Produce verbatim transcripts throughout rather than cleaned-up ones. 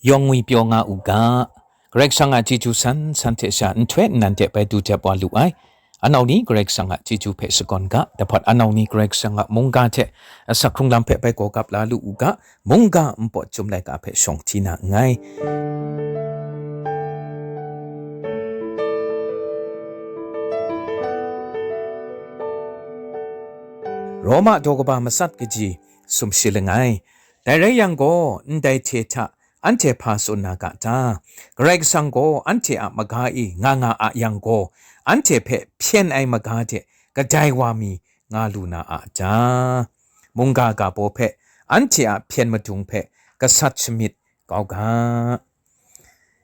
Yawng ngwi pyaw nga u ga. Karai Kasang a chyeju san san hte sha nhtoi nnan de bai du dep wa lu ai. Anau ni Karai Kasang a chyeju hpe shakawn ga, dahpawt anau ni Karai Kasang a mungga hte asak hkrung lam hpe bai gawgap la lu u ga, mungga npawt chyum laika hpe shawng hti na nngai. Roma daw kaba matsat kaji sumshi langai. Dai rai yang gaw, ndai hte hta anhte hpa tsun na ga ta? Karai Kasang gaw anhte a maga e nga nga a yang gaw, anhte hpe hpyen ai maga de kadai wa mi nga lu na a ta? Mungga ga baw hpe anhte a hpyen madung hpe gasat shamyit kau ga.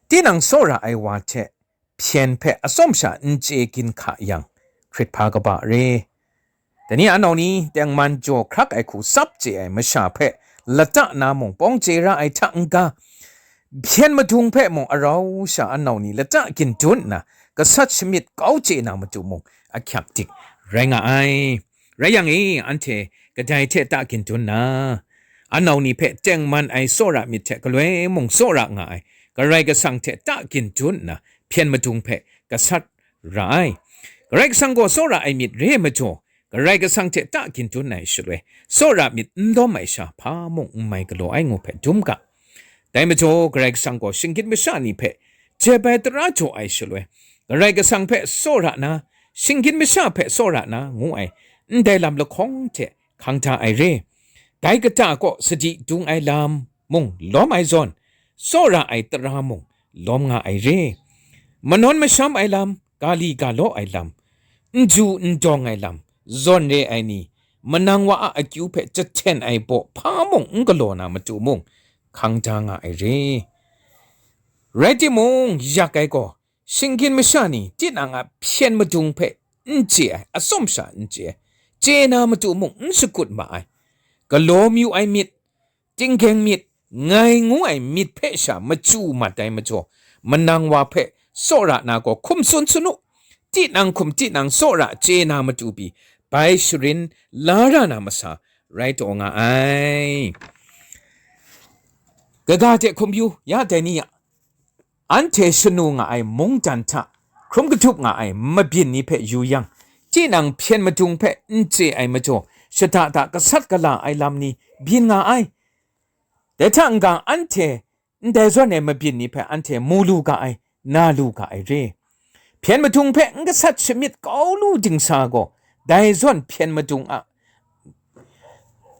Tinang tsawra ai wa hte hpyen hpe atsawm sha n chye ginhka yang, hkrit hpa kaba re. Dai ni anau ni tengman jaw hkrak ai hku tsap chye ai masha hpe lata na mung pawng chye ra ai hta n-ga, hpyen madung hpe mung arau sha anau ni lata gindun nna gasat shamyit kau chye na matu mung ahkyak dik rai nga ai. Rai yang e, anhte kadai hte ta gindun na? Anau ni hpe tengman ai tsawra myit hte galoi mung tsawra nga ai Karai Kasang hte ta gindun nna hpyen madung hpe gasat ra ai. Karai Kasang gaw tsawra ai myit re ai majaw, Karai Kasang hte ta gindun ai shaloi, tsawra myit n lawm ai sha hpa mung n mai galaw ai ngu hpe dum ga. Dai majaw, Karai Kasang gaw shinggyim masha ni hpe jep ai tara jaw ai shaloi, Karai Kasang hpe tsawra na, shinggyim masha hpe tsawra na ngu ai ndai lam lahkawng hte hkang da ai re. Dai kata kaw sadi dung ai lam mung lawm ai zawn, tsawra ai tara mung lawm nga ai re. Manawn masham ai lam, gali galaw ai lam, n ju n dawng ai lam, zawn re ai ni, manang wa a akyu hpe jahten ai baw hpa mung n galaw na matu mung, hkang da nga ai re. Rai timung, yak ai gaw, shinggyim masha ni tinang a hpyen madung hpe n chye ai, atsawm sha n chye ai, chye na matu mung n shakut ma ai, galaw mayu ai myit, tinggeng myit, ngai ngu ai myit hpe sha machyu mat ai majaw, manang wa hpe tsawra na gaw hkum tsun tsun u. Tinang hkum tinang tsawra chye na matu pyi, bai sharin la ra na masa rai taw nga ai. Kaga hte hkum yu ya dai ni a, anhte shanu nga ai mungdan hta hkrum kahtup nga ai mabyin ni hpe yu yang, tinang hpyen madung hpe n chye ai majaw, shada da gasat gala ai lam ni byin nga ai. Dai hta n-ga, anhte ndai zawn ai mabyin ni hpe anhte mu lu ga ai, na lu ga ai re. Hpyen madung hpe n gasat shamyit kau lu dingsa gaw, dai zawn hpyen madung a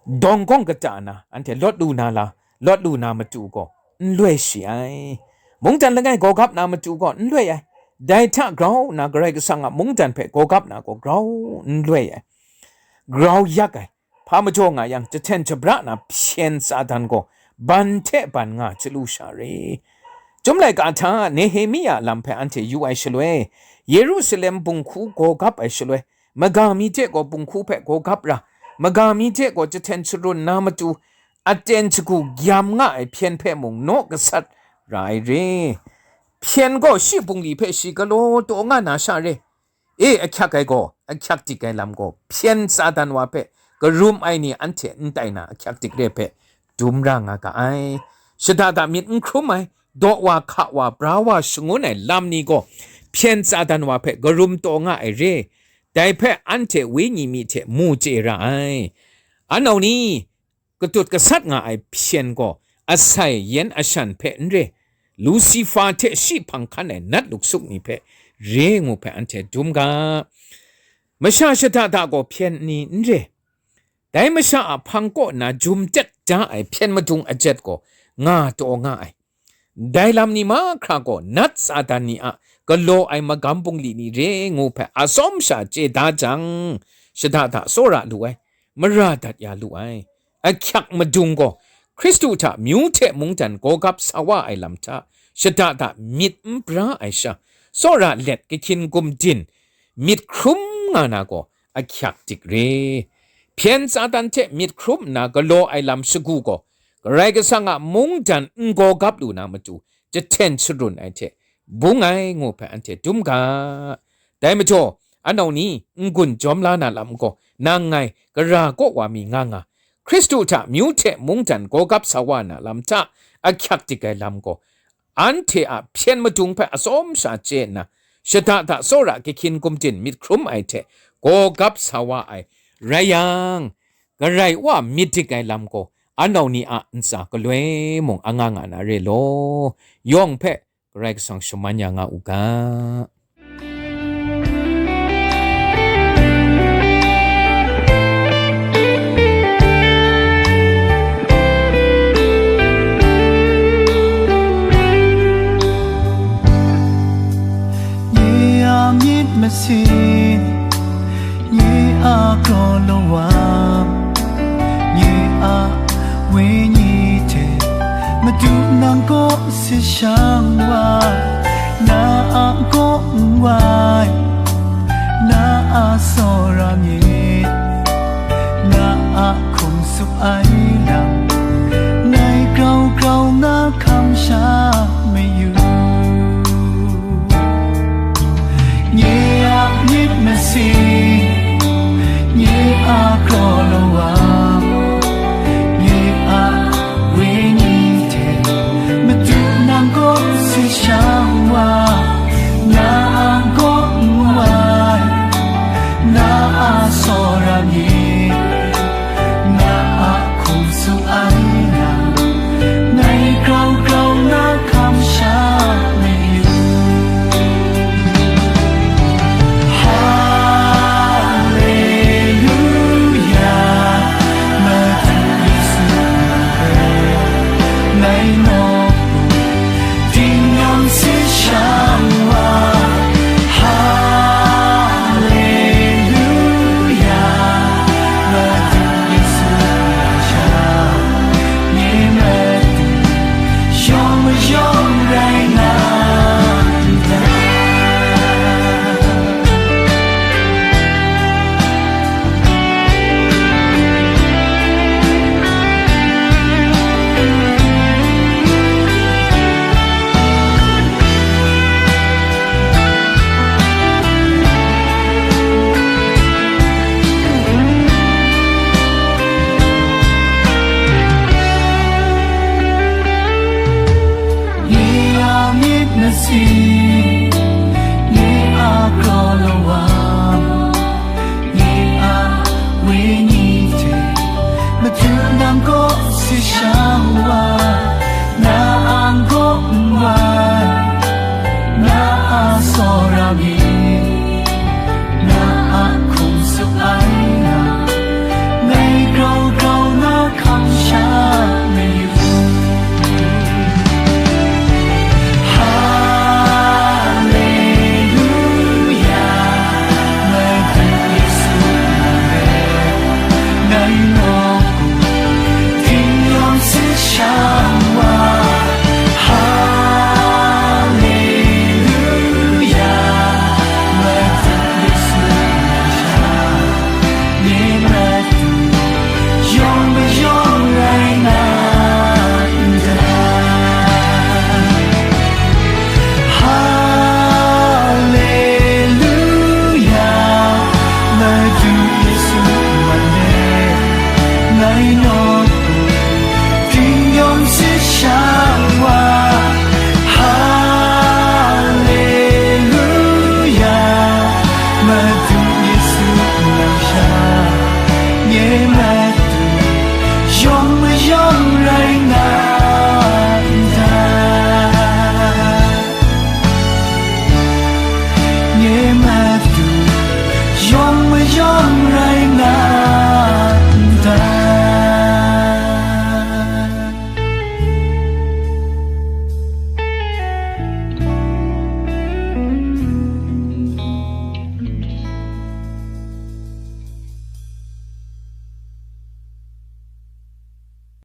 dawng gawng kata na anhte lawt lu na la, lawt lu na matu gaw n loi shi ai. Mungdan langai gawgap na matu gaw n loi ai. Dai hta grau nna Karai Kasang a mungdan hpe gawgap na gaw grau n loi ai. Grau yak ai. Hpa majaw nga yang, jahten jabra na hpyen Satan gaw ban hte ban nga chyalu sha re. Chyum laika hta Nehemia lam hpe anhte yu ai shaloi, Yerusalem bunghku gawgap ai shaloi, maga mi hte gaw bunghku hpe gawgap ra, maga mi hte gaw jahten sharun na matu, aten shagu gyam nga ai hpyen hpe mung naw gasat ra ai re. Hpyen gaw shi bungli hpe shi galaw taw nga na sha re. E, ahkyak ai gaw, ahkyak dik ai lam gaw, hpyen Satan wa hpe karum ai ni anhte n tai na ahkyak dik re hpe dum ra nga ga ai. Shada da myit n hkrum ai, daw wa, hka wa, bra wa shangun ai lam ni gaw, hpyen Satan wa hpe karum taw nga ai re. Dai hpe anhte wenyi mi hte mu chye ra ai. Anau ni, katut gasat nga ai hpyen gaw asai yen ashan hpe n re, Lusifa hte shi hpang hkan ai nat luksuk ni hpe re ngu hpe anhte dum ga. Masha shada da gaw hpyen ni n re. Dai masha a hpang kaw nna jum tet da ai hpyen madung ajet gaw nga taw nga ai. Dai lam ni mahkra gaw nat Satan ni a galaw ai magam bungli ni re ngu hpe atsawm sha chye da jang, shada da tsawra lu ai, mara dat ya lu ai. Ahkyak madung gaw, Hkristu hta myu hte mungdan gawgap sa wa ai lam hta, shada da myit n pra ai sha, tsawra let kahkyin gumdin myit hkrum nga na gaw ahkyak dik re. Hpyen Satan hte myit hkrum nna galaw ai lam shagu gaw, Karai Kasang a mungdan n gawgap lu na matu, jahten sharun ai hte bung ai ngu hpe anhte dum ga. Dai majaw, anau ni n-gun jawm la na lam gaw, nang ngai gara kaw wa mi nga nga, Hkristu hta myu hte mungdan gaw gap sa wa na lam hta ahkyak dik ai lam gaw, anhte a hpyen madung hpe atsawm sha chye nna, shada da tsawra gahkyin gumdin myit hkrum ai hte gaw gap sa wa ai rai yang, Karai Wa myit dik ai lam gaw, anau ni a ntsa galoi mung anga nga na re law, yawng hpe Karai Kasang shaman ya nga u ga. Nye a myit masin, nye a kraw lawang, nye a wenyi hte Madu nang kaw si shang wa, na a kaw n wai, na a tsawra myit, na a hkum tsup ai lam, ngai grau grau na hkam sha mayu. Nye a myit masin, nye a kraw lawang, nye a wenyi hte Madu nang kaw si shang wa, na a kaw n wai, na a tsawra myit, na a hkum tsup ai na, ngai grau grau na hkam sha mayu. Haleluya, Madu Yesu, ngai nawku dingnyawm si shang wa. Haleluya, Madu Yesu a sha, nye matu shawng mayawng rai nga ndai. Nye a myit masin,